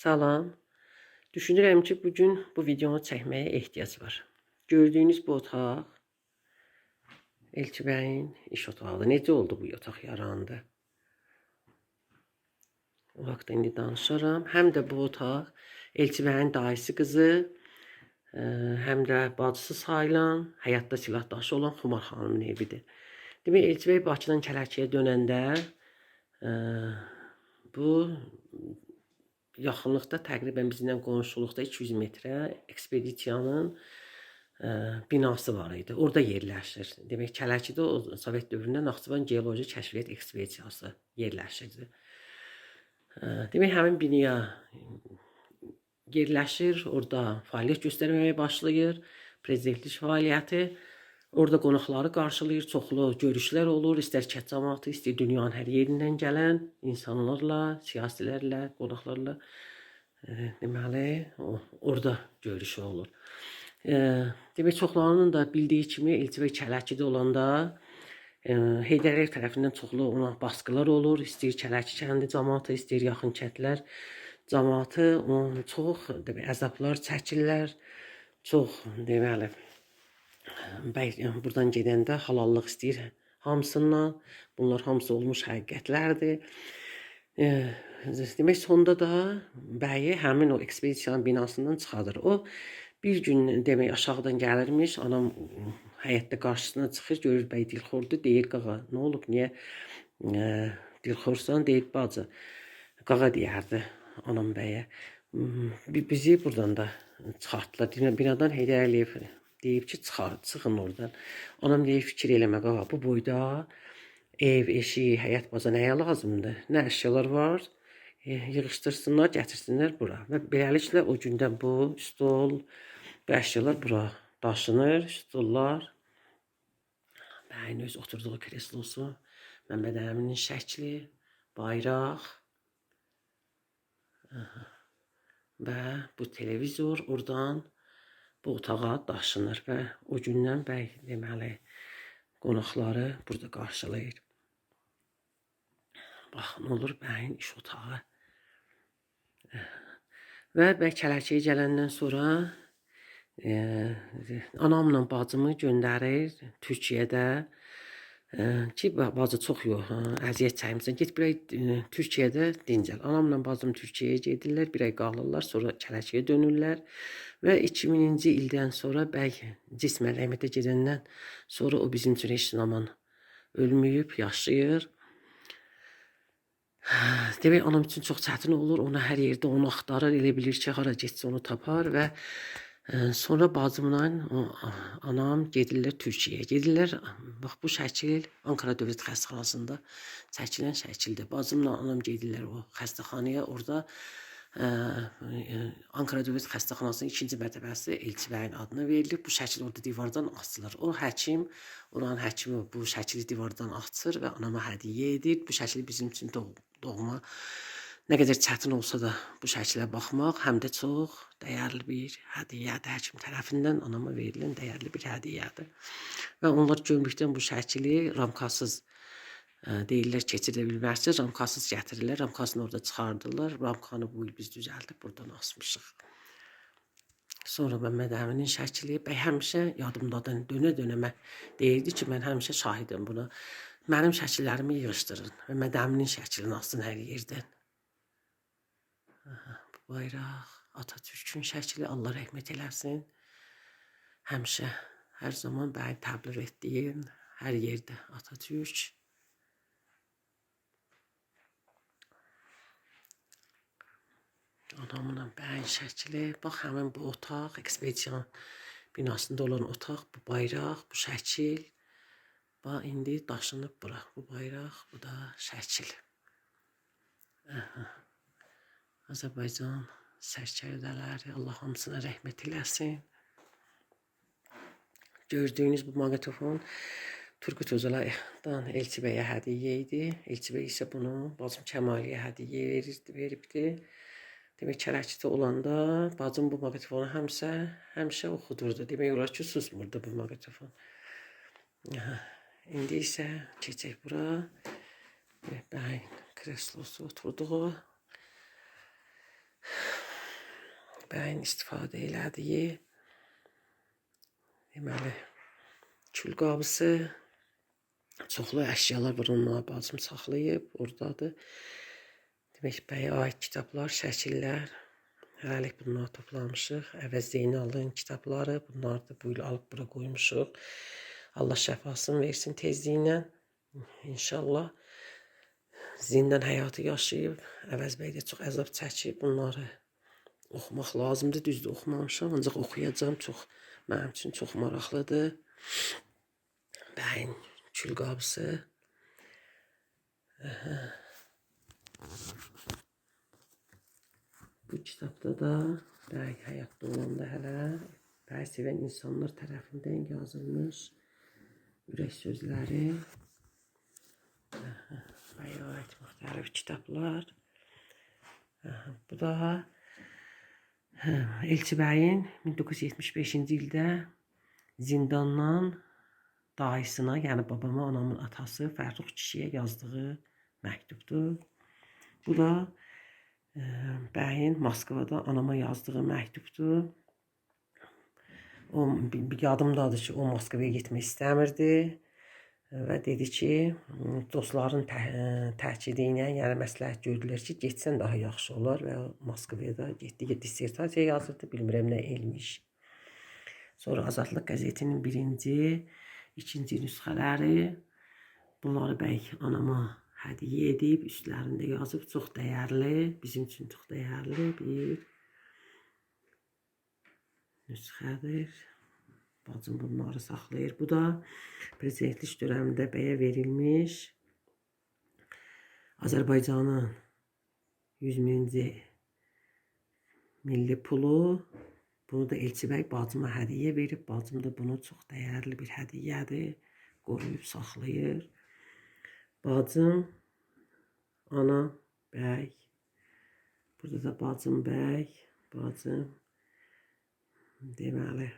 Salam. Düşünürəm ki, bugün bu videonu çəkməyə ehtiyac var. Gördüyünüz bu otaq Elçi bəyin iş otağıdır. Necə oldu bu otaq yarandı? O haqda indi danışaram. Həm də bu otaq Elçi bəyin dayısı qızı, həm də bacısı sayılan, həyatda silahdaşı olan Xumar xanımın evidir. Demək, Elçi bəy Bakıdan Kələkiyə dönəndə bu yaxınlıqda, təqribən bizimlə qonşuluqda 200 metrə ekspedisiyanın binası var idi. Orada yerləşir. Demək, Kələkidə o Sovet dövründə Naxçıvan Geoloji Kəşfiyyat Ekspedisiyası yerləşirdi. Demək, həmin binaya yerləşir, orada fəaliyyət göstərməyə başlayır, prezidentlik fəaliyyəti. Orada qonaqları qarşılayır, çoxlu görüşlər olur, istər kənd cəmaatı, istər dünyanın hər yerindən gələn insanlarla, siyasilərlə, qonaqlarla, deməli, orada görüşü olur. Demək, çoxlarının da bildiyi kimi Elçi bəy Kələkidə olanda Heydər Əliyev tərəfindən çoxlu ona baskılar olur. İstəyir Kələki kəndi cəmaatı, istəyir yaxın kəndlər cəmaatı, onun çox demək, əzablar çəkirlər. Çox, deməli, bəy buradan gedəndə halallıq istəyir hamısından. Bunlar hamısı olmuş həqiqətlərdir. Demək, sonda da bəyi həmin o ekspedisiyanın binasından çıxardır. O bir gün demək aşağıdan gəlirmiş, anam həyətdə qarşısına çıxır, görür bəy dilxordur, deyir qağa, nə olub, niyə dilxorsan, deyir bacı, qağa deyərdi anam bəyə. Bizi buradan da çıxartdılar. Binadan Heydər Əliyev deyib ki, çıxın oradan. Anam deyir, fikir eləmə qağa, bu boyda ev, eşik, həyət baza nəyə lazımdır? Nə əşyalar var, yığışdırsınlar, gətirsinlər bura. Və beləliklə o gündən bu stol, bu əşyalar bura daşınır, stollar. Bəyin öz oturduğu kreslosu, Məmməd Əminin şəkli, bayraq. Aha. Və bu televizor oradan bu otağa daşınır və o gündən bəy deməli qonaqları burada qarşılayır. Baxın, olur bəyin iş otağı. Və bəy Kələkiyə gələndən sonra anamla bacımı göndərir Türkiyədə. Ki, bacı çox yox, əziyyət çəkmisən, get bir ay Türkiyədə dincəl. Anamla bacım Türkiyəyə gedirlər, bir ay qalırlar, sonra Kələkiyə dönürlər və 2000-ci ildən sonra bəy cismən rəhmətə gedəndən sonra o bizim üçün heç zaman ölməyib, yaşayır. Demək, anam üçün çox çətin olur, ona hər yerdə onu axtarır, elə bilir ki, hara getsə onu tapar və sonra bacımla anam gedirlər Türkiyəyə. Gedirlər, bax bu şəkil Ankara Dövlət Xəstəxanasında çəkilən şəkildir. Bacımla anam gedirlər o xəstəxanaya, orada Ankara Dövlət Xəstəxanasının ikinci mərtəbəsi Elçi bəyin adına verilib. Bu şəkil orada divardan asılır. O həkim, oranın həkimi bu şəkili divardan açır və anama hədiyyə edir. Bu şəkil bizim üçün doğma. Nə qədər çətin olsa da bu şəkilə baxmaq həm də çox dəyərli bir hədiyyədir. Həkim tərəfindən anama verilən dəyərli bir hədiyyədir. Və onlar gömrükdən bu şəkili ramkasız deyirlər keçirilə bilməzsiniz, ramkasız gətirirlər, ramkasını orada çıxardırlar. Ramkanı bu il biz düzəldib buradan asmışıq. Sonra Məmməd Əminin şəkili, bəy həmişə yadımdadır, dönə-dönə mən deyirdi ki, mən həmişə şahidim buna. Mənim şəkillərimi yığışdırın. Məmməd Əminin şəklini asın hər yerdən. Aha, bu bayraq, Atatürk'ün şəkli, Allah rəhmət eləsin. Həmişə, hər zaman bəyin təbliğ etdiyim hər yerdə Atatürk. Anamla bəyin şəkli. Bax, həmin bu otaq, ekspedisiya binasında olan otaq, bu bayraq, bu şəkil. Bax, indi daşınıb bura. Bu bayraq, bu da şəkil. Aha. Azərbaycan sərkərdələri, Allah hamısına rəhmət eləsin. Gördüyünüz bu maqnitofon Turqut Özalaydan Elçi bəyə hədiyyə idi. Elçi bəy isə bunu bacım Kəmaliyə hədiyyə veribdi. Demək, Kələkidə olanda bacım bu maqnitofonu həmişə oxudurdu. Demək olar ki, susmurdu bu maqnitofon. İndi isə keçək bura. Bəyin kreslosu oturduğu. Bəyin istifadə elədiyi deməli külqabısı, çoxlu əşyalar var, onları bacım saxlayıb, oradadır. Demək, bəyə aid kitablar, şəkillər, hələlik bunları toplamışıq. Əvəz Zeynalın kitabları, bunları da bu il alıb bura qoymuşuq. Allah şəfasını versin tezliklə. İnşallah. Zindan həyatı yaşayıb, Əvəz bəy də çox əzab çəkib. Bunları oxumaq lazımdır. Düzdür, oxumamışam, ancaq oxuyacağam. Çox, mənim üçün çox maraqlıdır. Bəyin külqabısı. Aha. Bu kitabda da bəy həyatda olanda hələ bəy sevən insanlar tərəfindən yazılmış ürək sözləri. Aha. Bəyə aid müxtəlif kitablar. Aha. Bu da Elçi bəyin 1975-ci ildə zindandan dayısına, yəni babama, anamın atası Fərrux kişiyə yazdığı məktubdur. Bu da bəyin Moskvada anama yazdığı məktubdur. O yadımdadır ki, o Moskvaya getmək istəmirdi və dedi ki, dostların təkidi ilə, yəni məsləhət gördülər ki, getsən daha yaxşı olar və Moskvaya da getdi, dissertasiya yazırdı, bilmirəm nə elmiş. Sonra Azadlıq qəzetinin birinci, ikinci nüsxələri, bunları bəy anama hədiyyə edib, üstlərində yazıb, çox dəyərli, bizim üçün çox dəyərli bir nüsxədir. Bacım bunları saxlayır. Bu da prezidentlik dövründə bəyə verilmiş Azərbaycanın 100-ci milli pulu. Bunu da Elçi bəy bacıma hədiyyə verib. Bacım da bunu çox dəyərli bir hədiyyədir. Qoruyub saxlayır. Bacım, ana, bəy. Burada da bacım bəy, bacım. Deməli,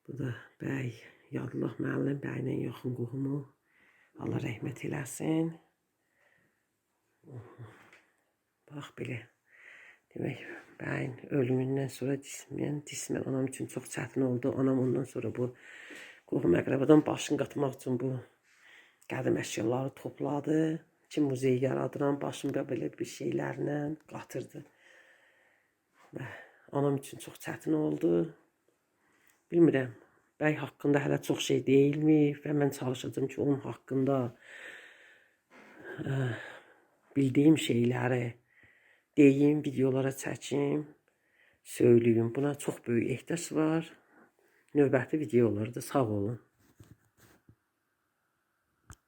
bu da bəy, Yadullah müəllim, bəylə yaxın qohumu. Allah rəhmət eləsin. Bax belə. Demək, bəyin ölümündən sonra cismən anam üçün çox çətin oldu. Anam ondan sonra bu qohum əqrəbadan başını qatmaq üçün bu qədim əşyaları topladı. Ki muzey yaradıram, başımda belə bir şeylərlə qatırdı. Və anam üçün çox çətin oldu. Bilmirəm, bəy haqqında hələ çox şey deyilmir və mən çalışacağam ki, onun haqqında bildiyim şeyləri deyim, videolara çəkim, söyləyim. Buna çox böyük ehtiyac var. Növbəti videolarda sağ olun.